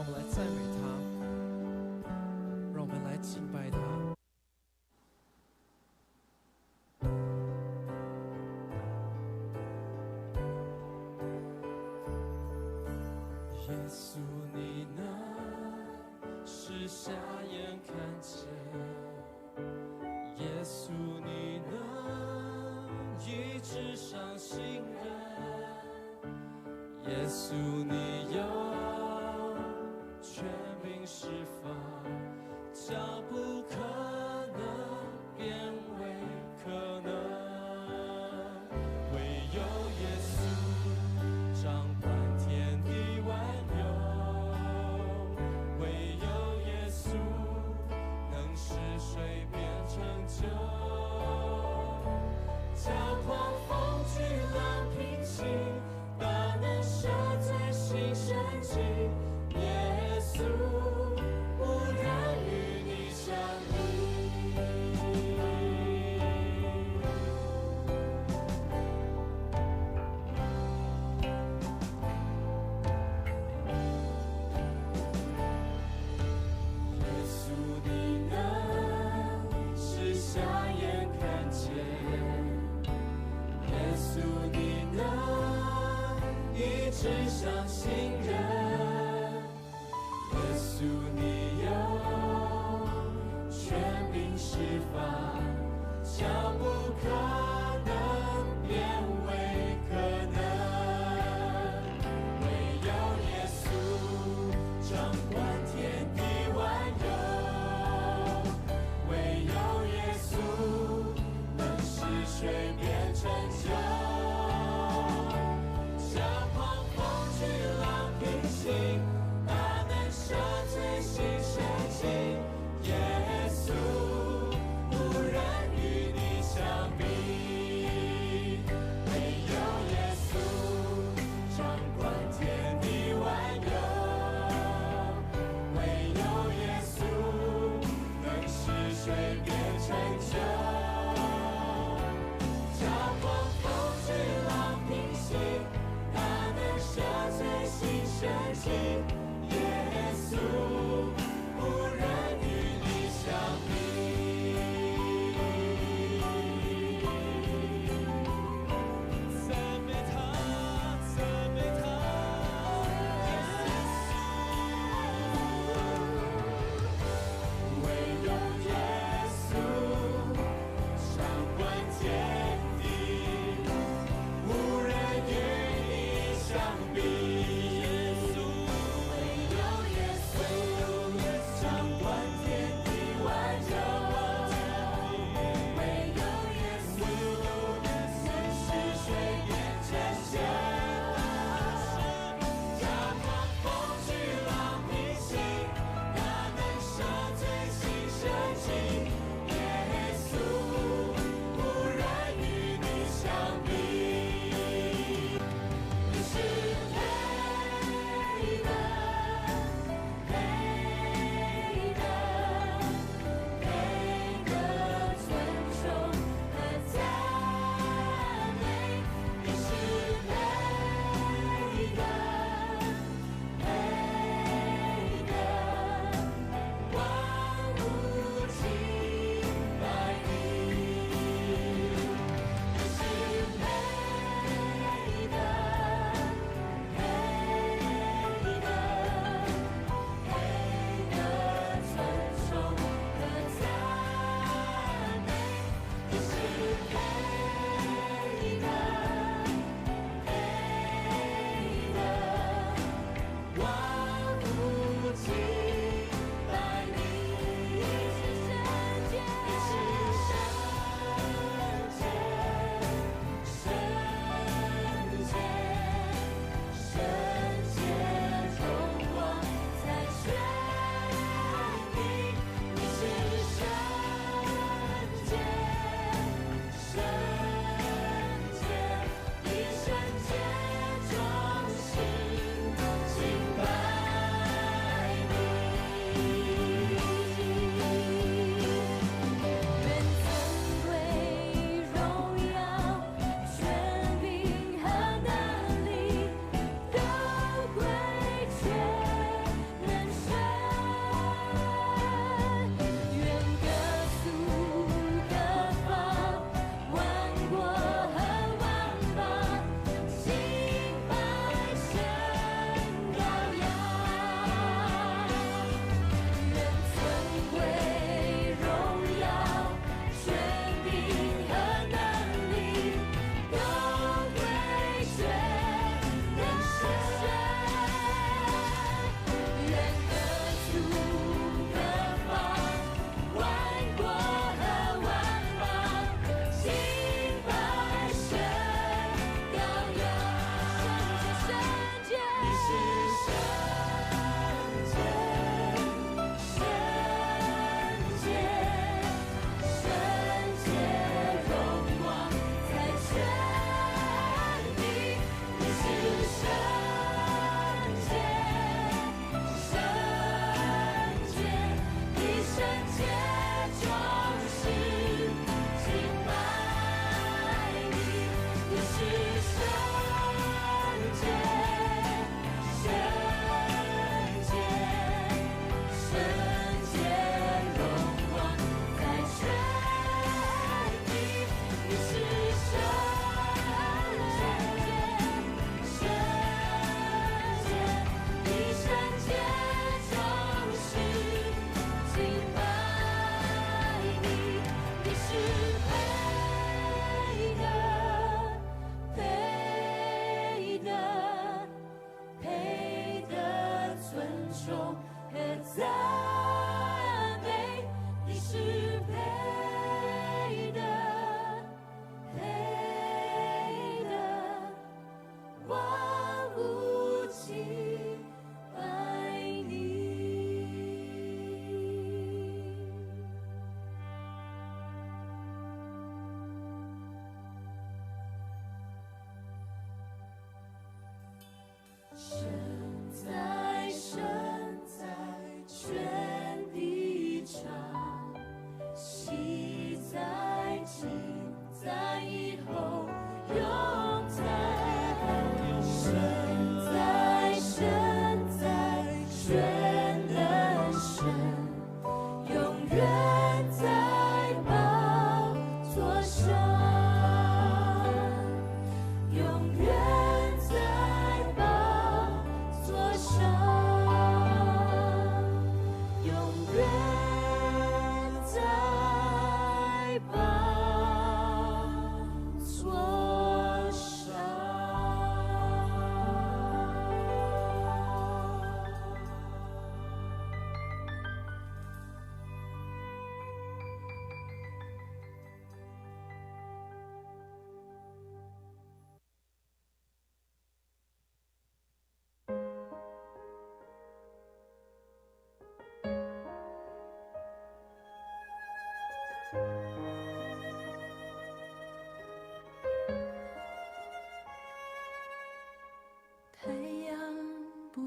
我們來讚美他，讓我們來敬拜他。耶穌，你能使瞎眼看見；耶穌，你能醫治傷心人；耶穌，你有權柄釋放，叫不可能變為可能。唯有耶穌掌管天地萬有，唯有耶穌能使水變成酒，叫狂風巨浪平息，大能赦罪行神蹟。耶穌，無人與你相比。耶穌，你能使瞎眼看見；耶穌，你能醫治傷心人；耶穌，你有權柄釋放，叫不可能變為可能。唯有耶穌掌管天地萬有，唯有耶穌能使水變成酒，叫狂風巨浪平息，大能赦罪行神蹟。耶穌，無人與你相比。唯有耶穌掌管天地萬有，唯有耶穌能使水變成酒，叫狂風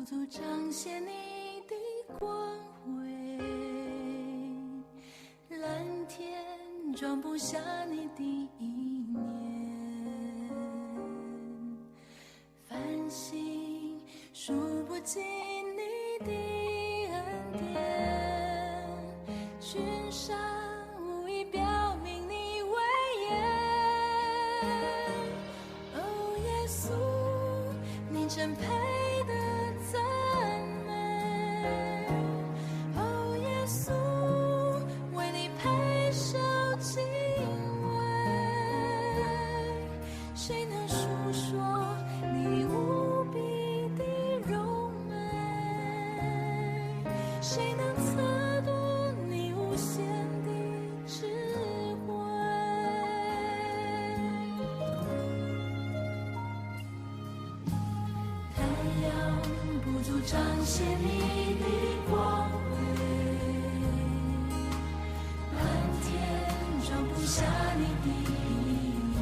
足彰顯你的光輝，藍天裝不下你的意念，繁星數不盡你的恩典，群山無以表明你威嚴。哦，耶穌，你真配得讚美。哦，耶穌，為你配受敬畏。誰能述說你無比的榮美？誰能測度你無限的智慧？太陽不足彰顯你的光輝，藍天裝不下你的意念，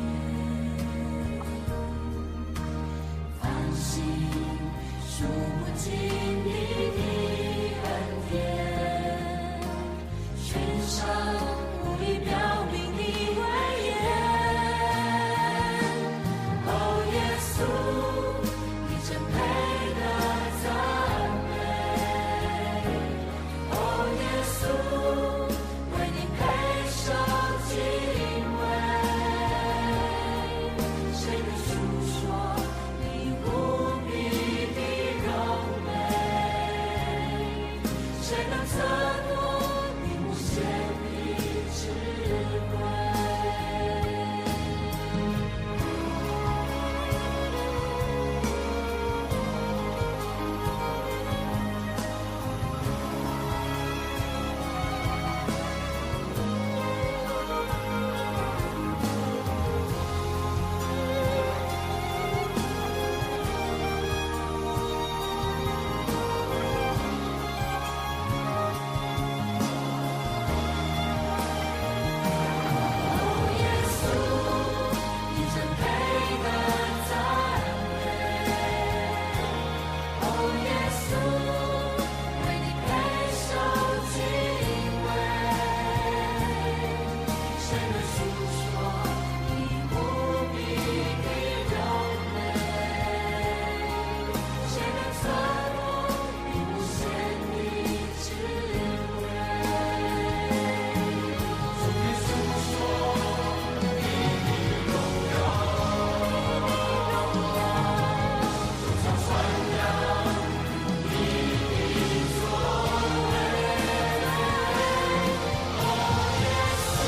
繁星數不盡你的恩典，群山無以表明你威嚴。哦，耶穌，你真配得讚美。哦，耶穌，為你配受敬畏。誰能述說你無比的榮美？誰能測度你無限的智慧？哦，耶穌，你真配得讚美。哦，耶穌，為你配受敬畏。誰能述說你無比的榮美？誰能測度你無限的智慧？主耶穌說你的榮耀，眾山傳揚你的作為。哦，耶穌，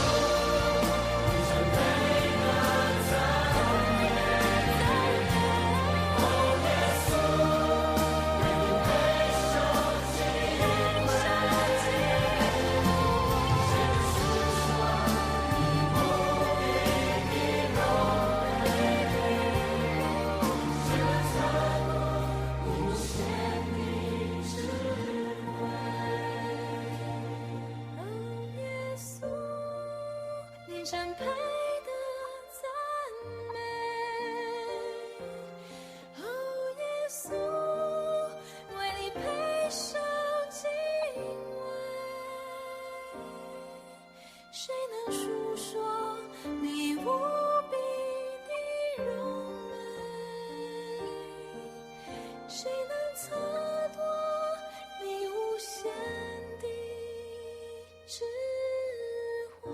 你真配得讚美。哦，耶穌，為你配受敬畏。誰能述說你無比的榮美？誰能測度你無限的智慧？哦，耶穌，你真配得讚美。哦，耶穌，為你配受敬畏。誰能述說你無比的榮美？誰能測度你無限的智慧？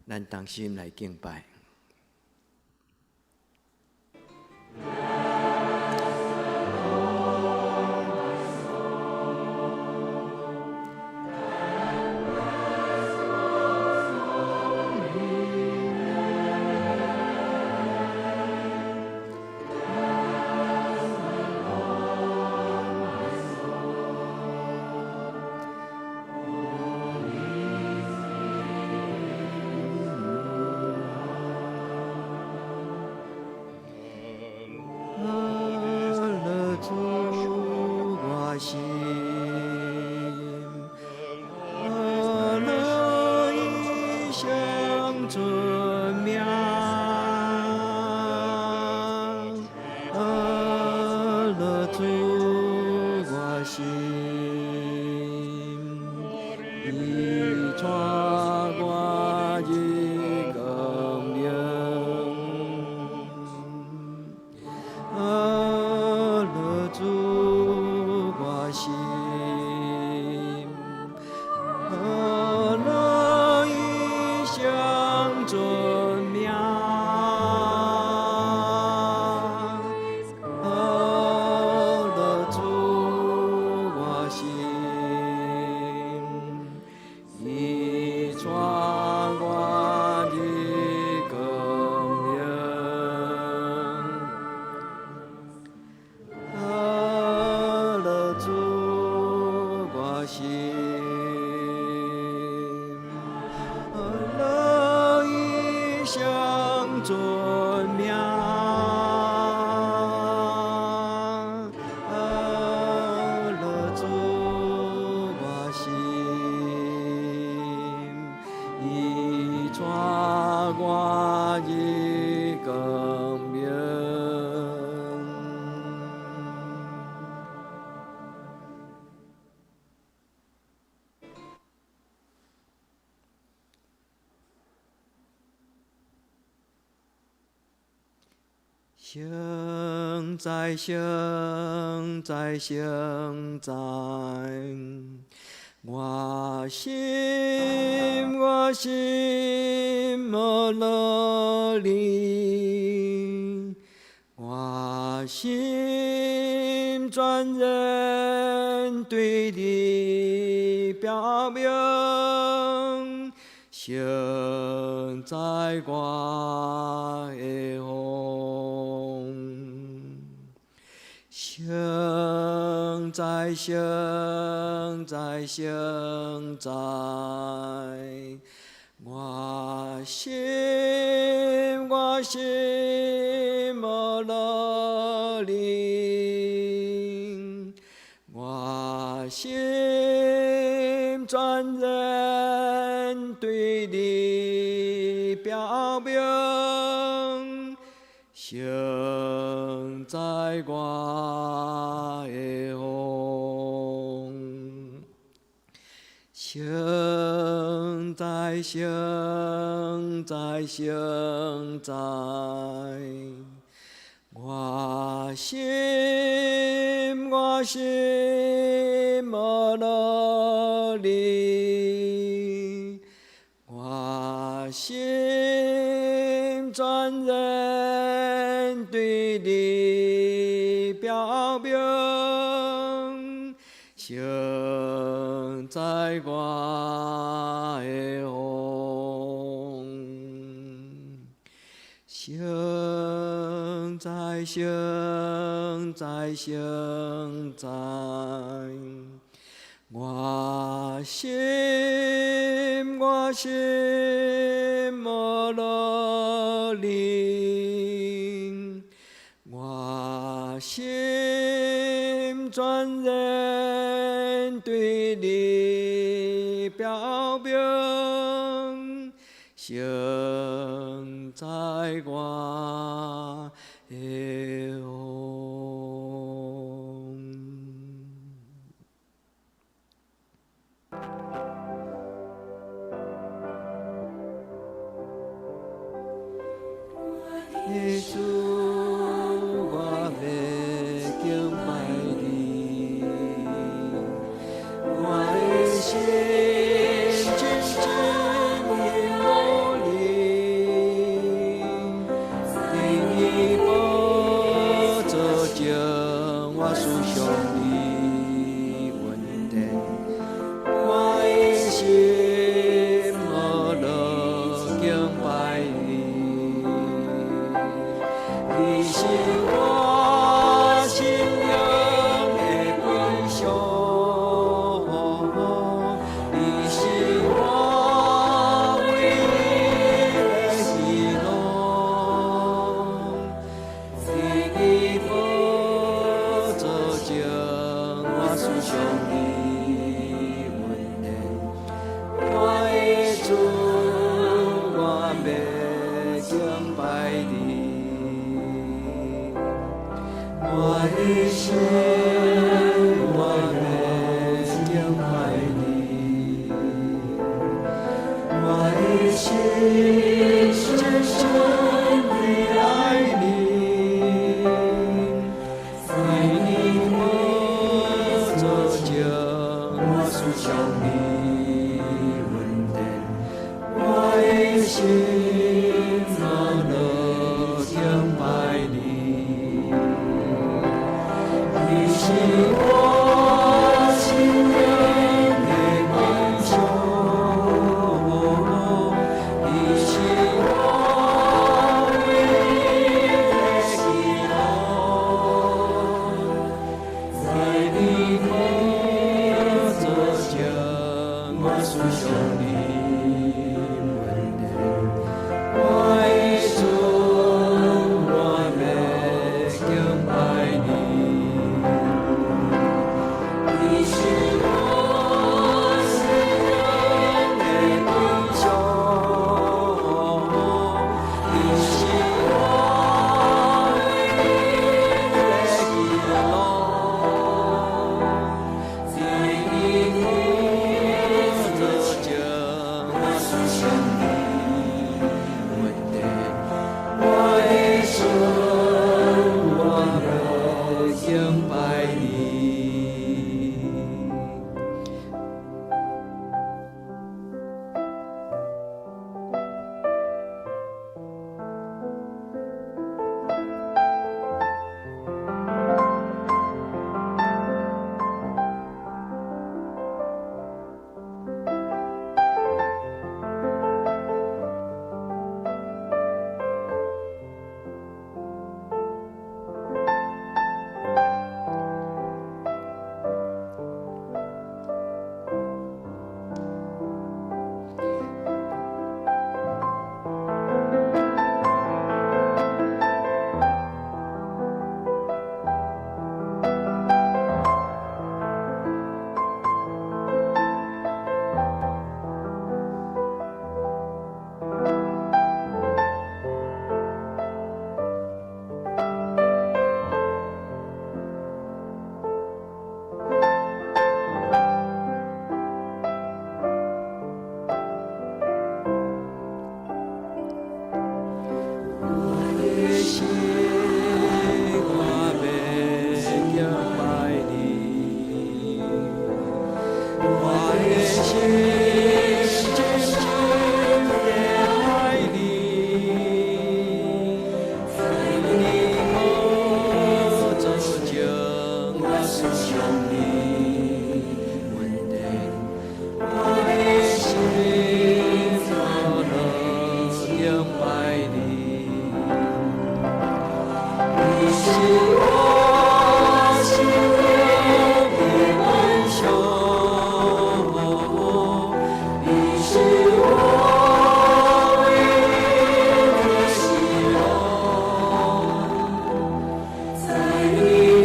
咱同心來敬拜。阿勒主，我心。伊帶我入光明。阿樂主我心，阿樂伊相尊名，阿樂主我心，伊帶我入光明。阿樂主我心，阿樂伊相尊名，阿樂主我心，伊帶我入光明。聖哉，聖哉，聖哉！我心，我心無樂你，我心全然對你表明，聖哉我的王。聖哉，聖哉，聖哉！我心，我心無樂你，我心全然對你表明，聖哉我的王。聖哉，聖哉，聖哉！我心，我心無樂你，我心全然對你表明，聖哉我的王。聖哉，聖哉，聖哉！我心，我心無樂你，我心全然對你表明，聖哉我的王。的主，我欲敬拜你，我的心真真仰慕你，伫你寶座前，我思想你恩典，我的心無樂敬拜你。你是我心靈的歸宿，你是我唯一的希望。伫你寶座前，我思想你恩典，我的主，我欲敬拜你。我的心，我欲敬拜你。是我心靈的坚強，你是我唯一的喜樂，在你寶座前，我思想你恩典，我的主，我欲敬拜你。你是我心靈的堅強，你是我唯一的喜樂，在你寶座前，我思想你恩典，我的主，我欲敬拜你。我的心，我欲敬拜你。我的心深深的愛你，在你寶座前，我思想你恩典，我的心我樂敬拜你。你是我心靈的堅強，你是我唯一的喜樂，在你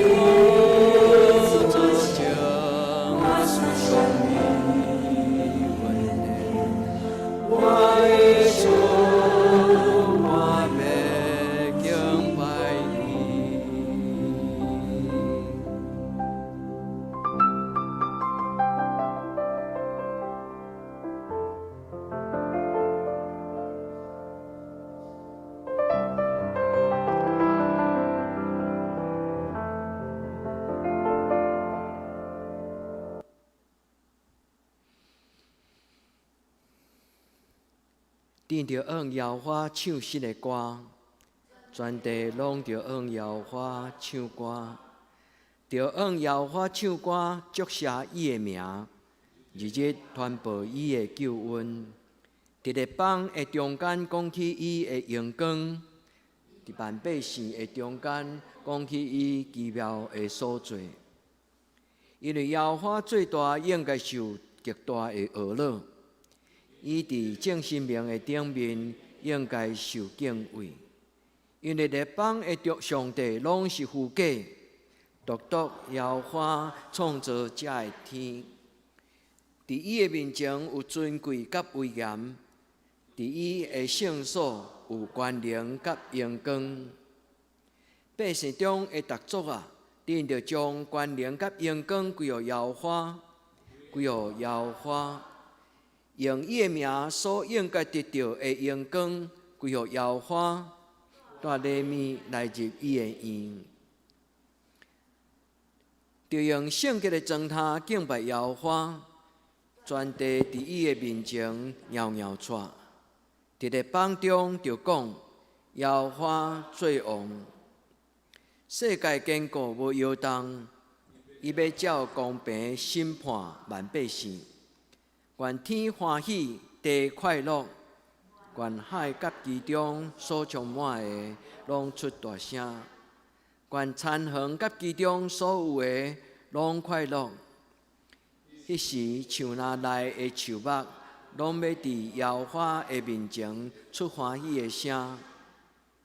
寶座前，我思想你恩典，我的主，我欲敬拜你。恁著向耶和華唱新的歌，全地攏著向耶和華唱歌，著向耶和華唱歌，祝謝伊的名，日日傳報伊的救恩。佇列邦的中間講起伊的榮光，佇萬百姓的中間講起伊奇妙的所作。因為耶和華做大，應該受極大的呵咾。伊佇眾神明的頂面應該受敬畏，因為列邦的上帝攏是虛假，獨獨耶和華創造這个天。佇伊的面前有尊貴佮威嚴，佇伊的聖所有權能佮榮光。百姓中的逐族啊，恁著將權能佮榮光歸予耶和華，歸予耶和華。用伊的名所應該得著的榮光，歸予耶和華，帶禮物來入伊的院，著用聖潔的磚頭敬拜耶和華，全地佇伊的面前搖搖掣，佇列邦中著講耶和華做王，世界堅固無搖動，伊欲照公平審判萬百姓。願天歡喜，地快樂，願海佮其中所充滿的攏出大聲。願田園佮其中所有的攏快樂。彼時，樹林內的樹木攏欲佇耶和華的面前出歡喜的聲，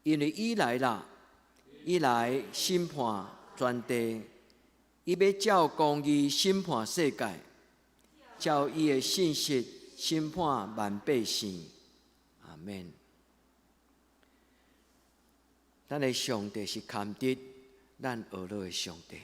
因為伊來啦，伊來審判全地，伊欲照公義審判世界，照伊的信實審判萬百姓。阿們。咱的上帝是堪得咱學樂的上帝。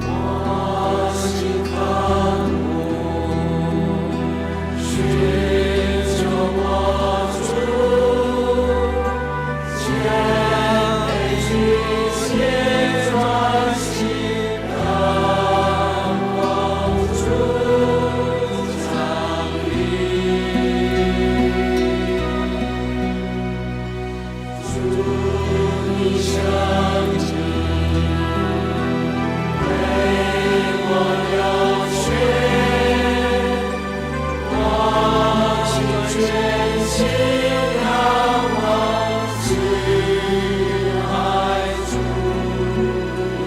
我心渴慕，尋求我主，謙卑屈膝專心等候主降臨。主你聖潔，為我流血，我心全心仰望，只愛主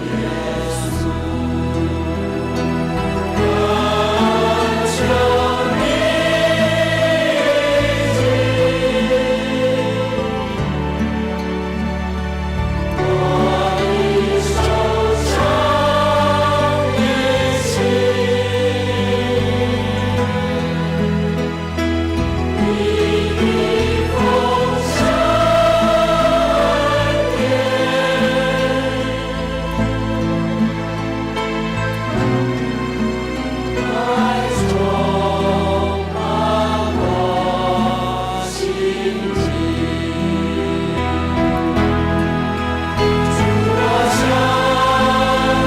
耶穌。懇求你近，我的手上的心，你的豐盛恩典，來充滿我心境。主，我向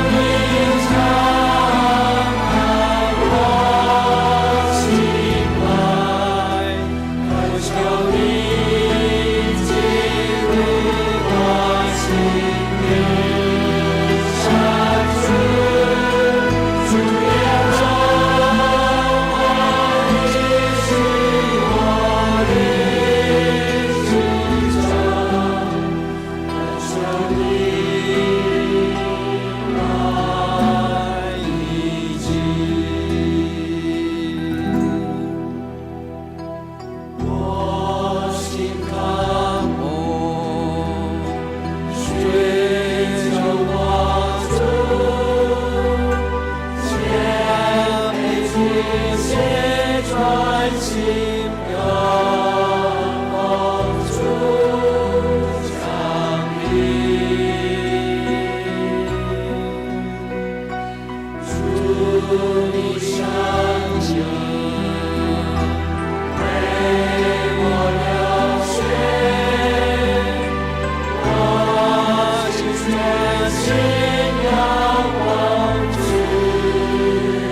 你敞開我心懷，懇求你進入我心靈深處，主耶和華，你是我的至珍，懇求你來醫治。我心渴慕，尋求我主，謙卑屈膝專心等候主降臨。主你聖潔，為我流血，我心全心仰望，只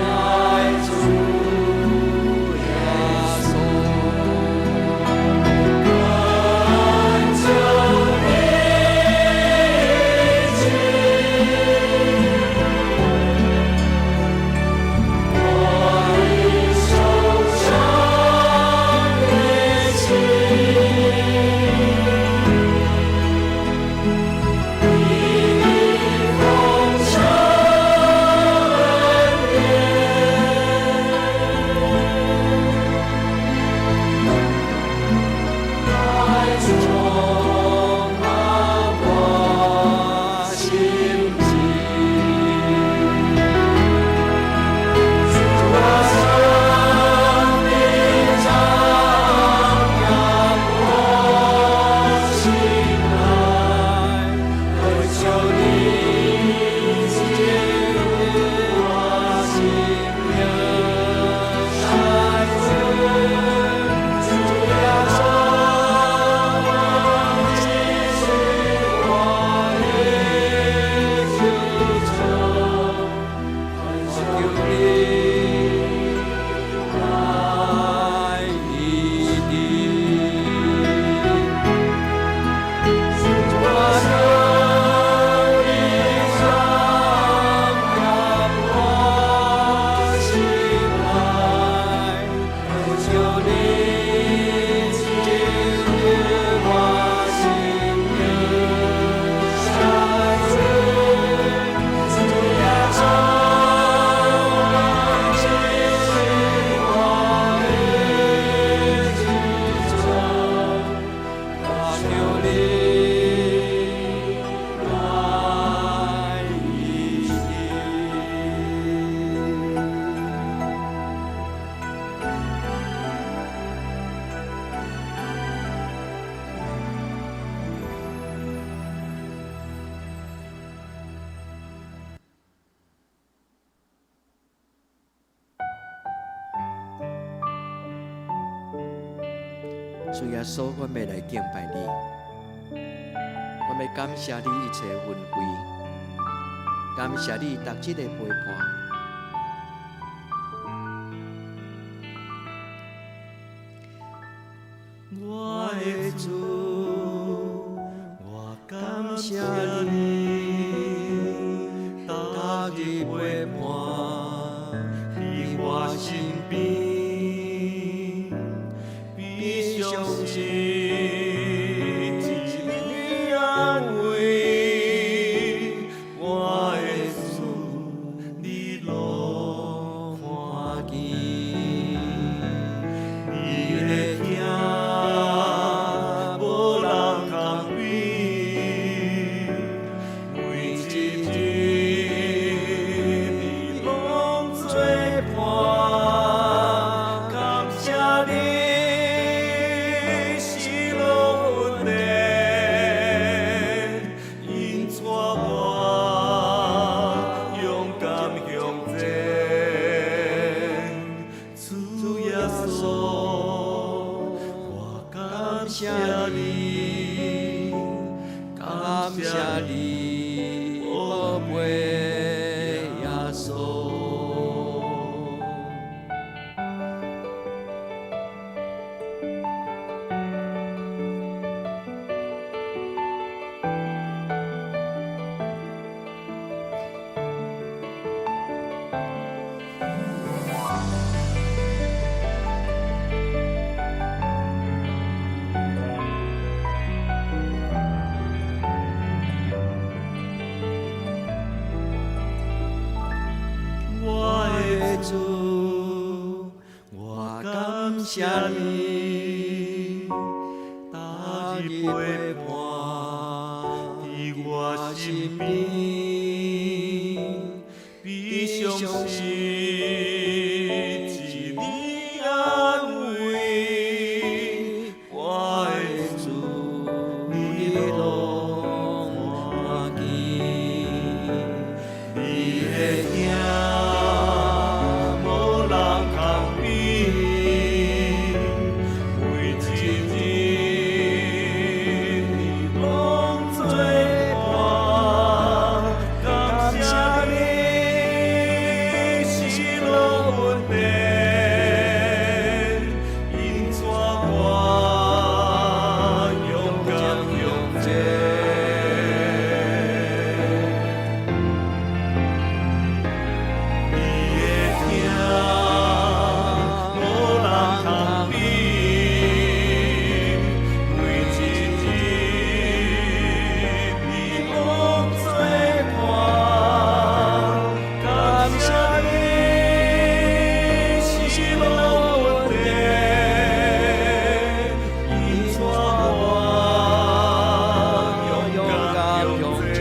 愛主耶穌。求你來醫治。我求你進入我心內，求你進入我心靈，主耶穌，進我的心中，求你來醫治。主耶穌，阮欲來敬拜你，阮欲感謝你一切恩惠，感謝你逐日的陪伴。我的主，我感謝你，逐日陪伴佇我身邊，悲傷時一暝安慰，我的主，你攏看見。你的疼無人通比，每一日你攏做伴，感謝你喜樂恩典，引帶我勇敢向前。主耶穌，我感謝你，感謝你，寶貝耶穌。我的主，我感謝你，逐日陪伴佇我身邊，悲傷時一暝安慰，我的主，你攏看見。你的疼無人通比，每一日你攏做伴，感謝你喜樂恩典，引帶我勇敢向前。你的疼無人通比，每一日你攏做伴，感謝你喜樂恩典，引帶我勇敢向前。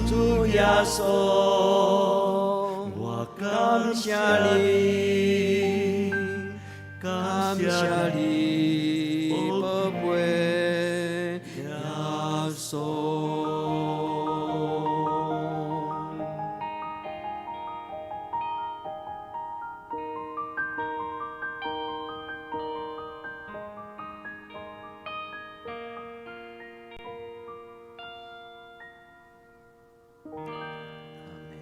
主耶穌，我感謝你，感謝你，寶貝耶穌。阿們。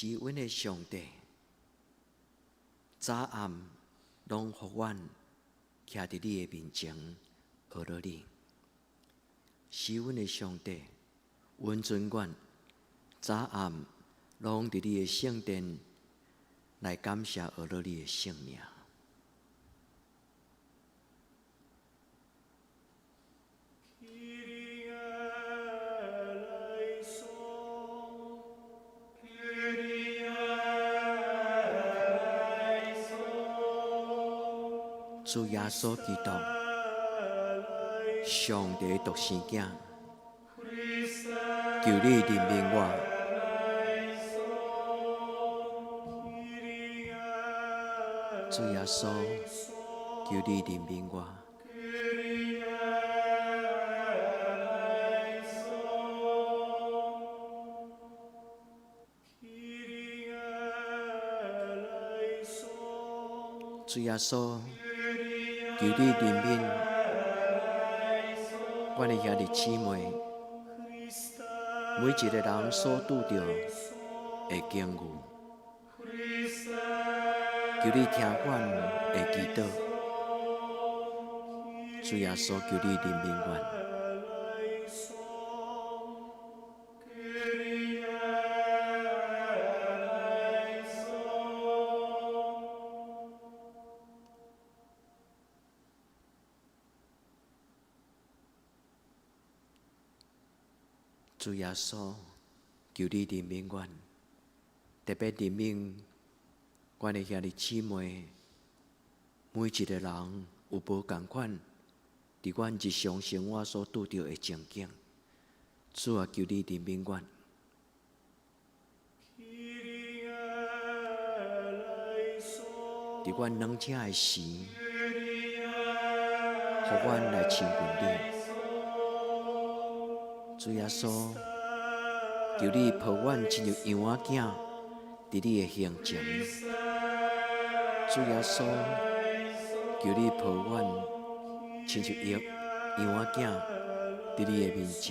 是阮的上帝，早暗攏予阮徛佇你的面前學落你。是阮的上帝，允准阮早暗攏佇你的聖殿來感謝學落你的聖名。主耶穌基督，上帝獨生囝，求你憐憫我。主耶穌，求你憐憫我。主耶穌，求你憐憫阮的兄弟姊妹，每一個人所拄著的境遇，求你聽阮的祈禱。主耶穌，求你憐憫阮。主耶穌，求你憐憫阮，特別憐憫阮的兄弟姊妹，每一個人有無仝款，佇阮日常生活所拄著的情景，主啊，求你憐憫阮。佇阮軟醒的時，予阮來親近你。主耶穌，求你抱阮親像羊仔囝佇你的胸前。主耶穌，求你抱阮親像羊仔囝佇你的面前。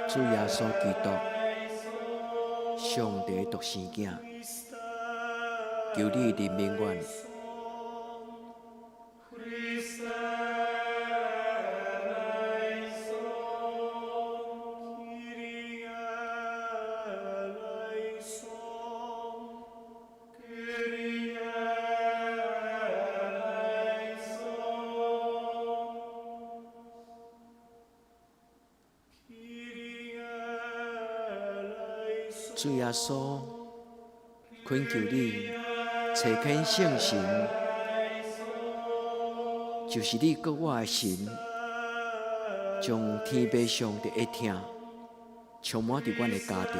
主耶穌基督，上帝獨生囝，求你憐憫阮。主耶穌，懇求你差遣聖神，就是你閣我的神，將天父上帝的疼充滿佇阮的家庭。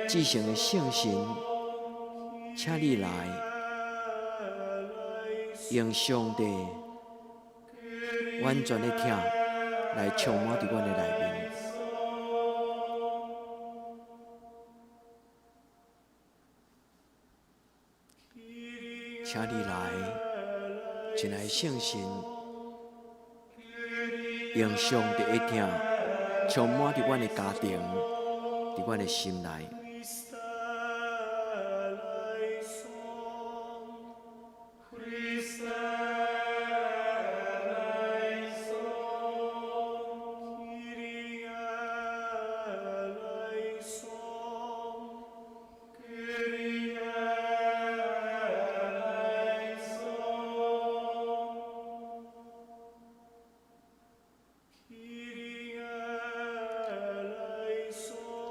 至聖的聖神，請你來，用上帝完全的疼來充滿佇阮的內面。請你來，親愛的聖神，用上帝的疼充滿佇阮的家庭，佇阮的心內。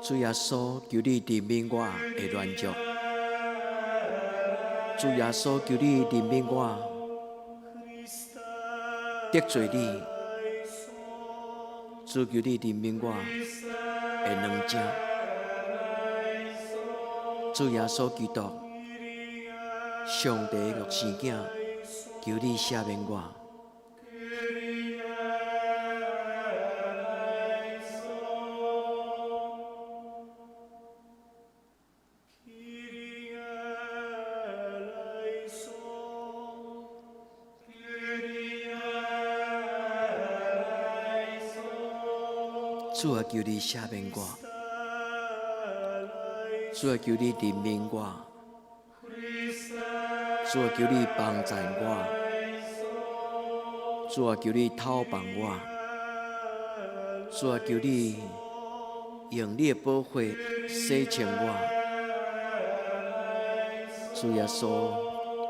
主耶穌，求你憐憫我的軟弱。主耶穌，求你憐憫我得罪你。主，求你憐憫我的軟弱。主耶穌基督，上帝的獨生囝，求你赦免我。主啊，求你赦免我。主啊，求你憐憫我。主啊，求你幫贊我。主啊，求你透幫我。主啊，求你用你的寶血洗淨我。主耶穌，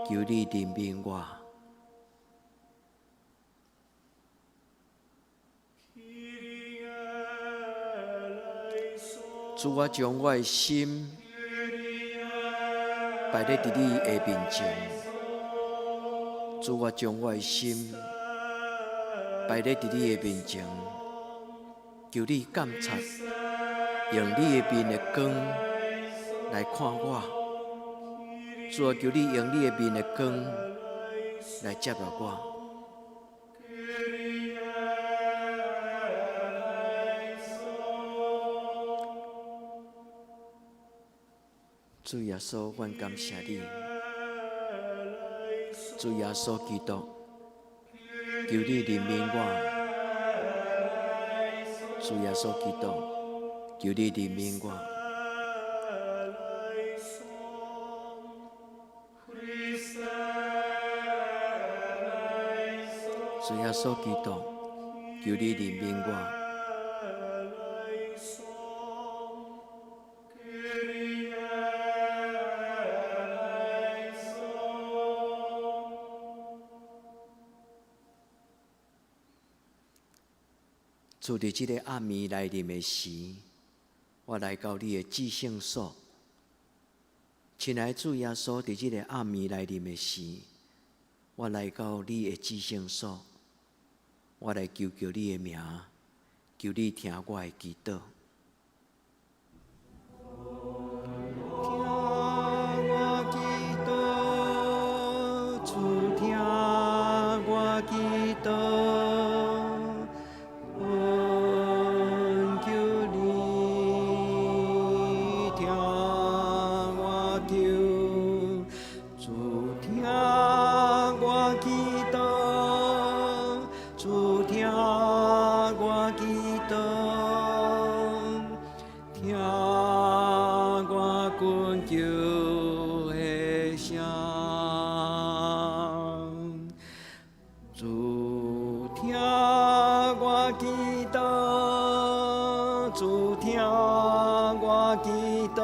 求你憐憫我。主，我將我的心擺咧佇你的面前。主，我將我的心擺咧佇你的面前，求你監察，用你的面的光來看我。主啊，求你用你的面的光來接納我。主耶穌，阮感謝你。主耶穌基督，求你憐憫我。主耶穌基督，求你憐憫我。主耶穌基督，求你憐憫我。主，佇這個暗暝來臨的時，我來到你的至聖所。親愛的主耶穌，佇這個暗暝來臨的時，我來到你的至聖所，我來求求你的名，求你聽我的祈禱。聽我祈禱，主聽我祈禱，懇求你聽我求，主聽我祈禱，主聽我祈禱，聽我懇求的聲。主聽我祈禱，主聽我祈禱，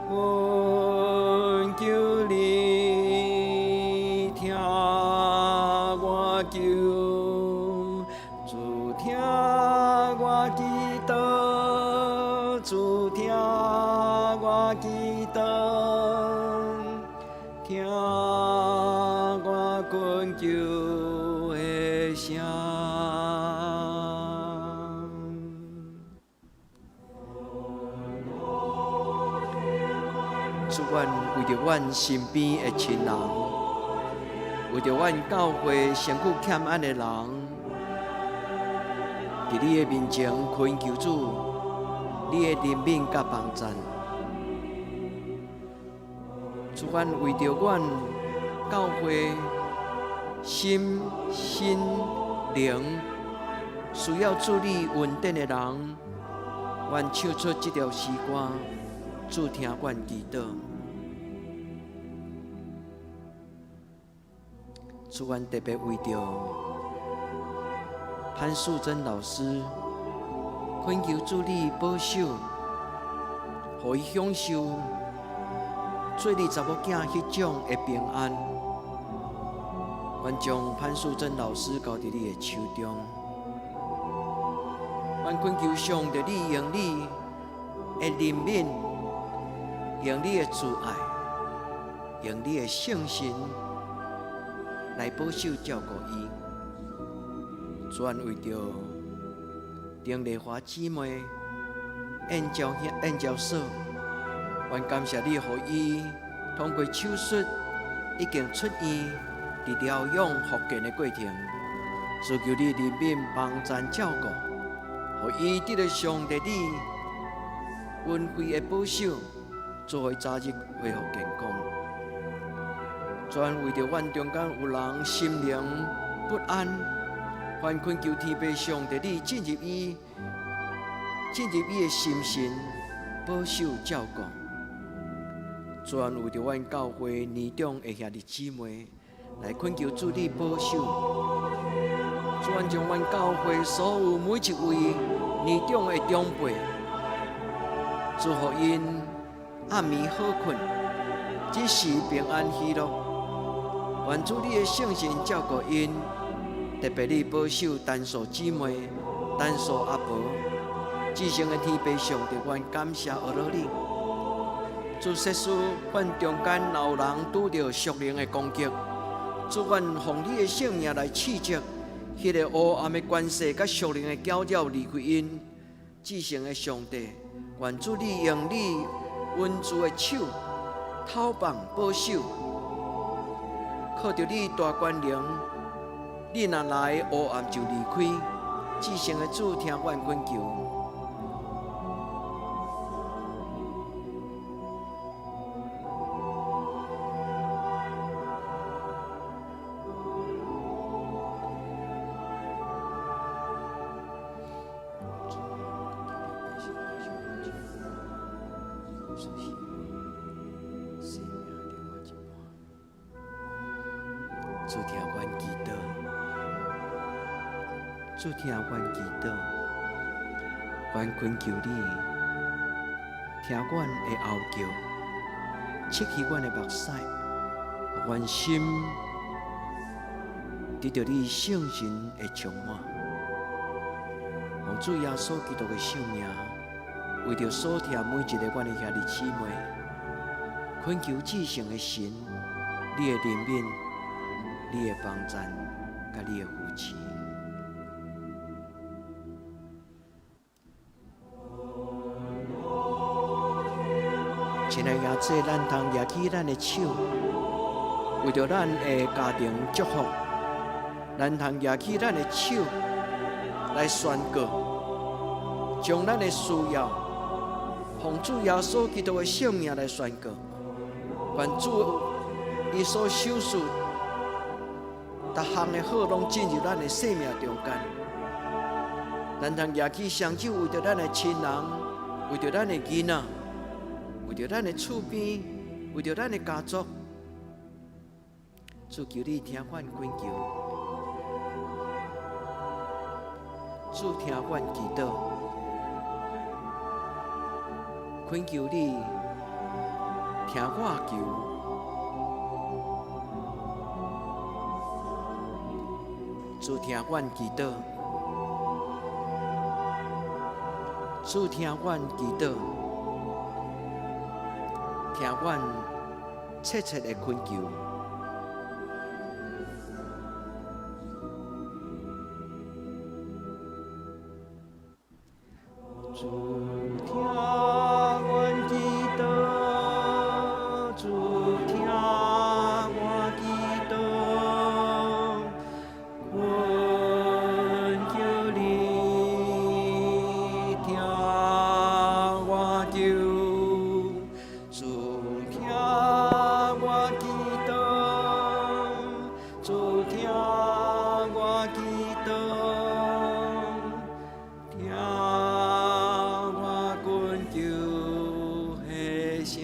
懇求你聽我求，主聽我祈禱，主聽我祈禱，聽我懇求的聲。主，阮為著阮身邊的親人，為著阮教會身軀欠安的人，佇你的面前懇求主，你的憐憫佮幫贊。主，阮為著阮教會心、身、靈需要主你恩典的人，阮唱出這條詩歌，主聽阮祈禱。主，阮特別為著潘素貞老師，懇求主你保守，予伊享受做你查某囝彼種的平安。阮將潘素貞老師交佇你的手中，阮懇求上帝，你用你的憐憫，用你的慈愛，用你的聖神來保守照顧伊。主，阮為著丁麗華姊妹燕嬌兄、燕嬌嫂，阮感謝你，予伊通過手術已經出院，佇療養復健的過程，主求你憐憫幫贊照顧，予伊得著上帝你恩惠的保守，做予伊早日恢復健康。主，阮為著阮中間有人心靈不安，願懇求天父上帝，你進入伊，進入伊的心神，保守照顧。主啊，為著阮教會年長的兄弟姊妹，來懇求主你保守。主啊，將阮教會所有每一位年長的長輩，祝福𪜶暗暝好睏，日時平安喜樂。願主你的聖神照顧𪜶，特別你保守陳素姊妹、陳素阿婆，至聖的天父上帝，阮感謝阿羅你。主設使阮中間若有人拄著屬靈的攻擊，主願奉你的聖名來斥責，彼个黑暗的權勢佮屬靈的攪擾離開𪜶。至聖的上帝，願主你用你恩慈的手，透放保守，靠著你大權能，你若來黑暗就離開。至聖的主聽阮懇求。主聽阮祈禱，主聽阮祈禱，阮懇求你，聽阮的哀叫，拭去阮的目屎，予阮心得著你聖神的充滿。奉主耶穌基督的聖名，為著所疼每一个阮的兄弟姊妹，懇求至聖的神，你的憐憫，你的幫贊，佮你的扶持。親愛耶穌，咱通舉起咱的手，為著咱的家庭祝福，咱通舉起咱的手來宣告，將咱的需要，奉主耶穌基督的聖名來宣告，願主伊所賞賜逐項的好，攏進入咱的生命中間。咱通舉起雙手，為著咱的親人，為著咱的囡仔，為著咱的厝邊，為著咱的家族，主求你聽阮懇求，主聽阮祈禱，懇求你聽我求。主聽阮祈禱，主聽阮祈禱，聽阮切切的懇求。主聽阮祈禱，主聽我祈禱，懇求你聽我求，主聽我祈禱，主聽我祈禱，聽我懇求的聲。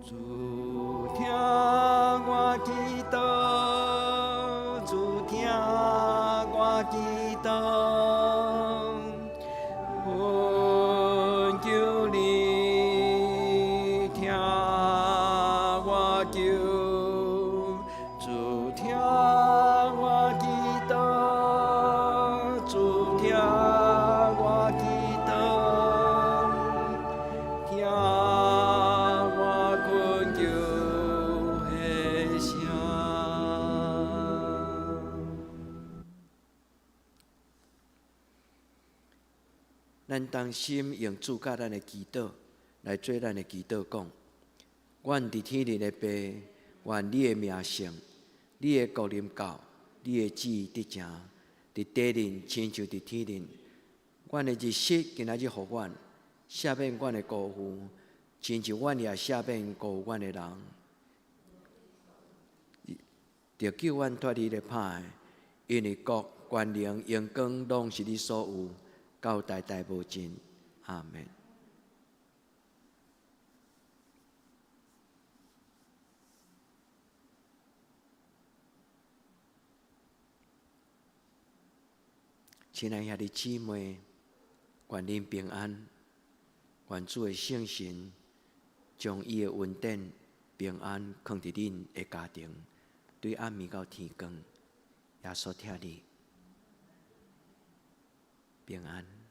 主聽我祈禱，主聽我祈禱，懇求你聽我求，主聽我祈禱，主聽我祈禱，聽我懇求的聲。咱同心用主教咱的祈禱來做咱的祈禱，講：阮佇天頂的父，願你的名聖，你的國臨到，你的旨意得成，佇地面親像佇天頂。阮的日食今仔日予阮，赦免阮的辜負，親像阮也赦免辜負阮的人。著救阮脫離咧歹的，因為國、權能、榮光，攏是你所有，到代代無盡。阿門。親愛兄弟姊妹，願恁平安，願主的聖神將伊的恩典平安囥佇恁的家庭，對暗暝到天光，耶穌疼你，平安。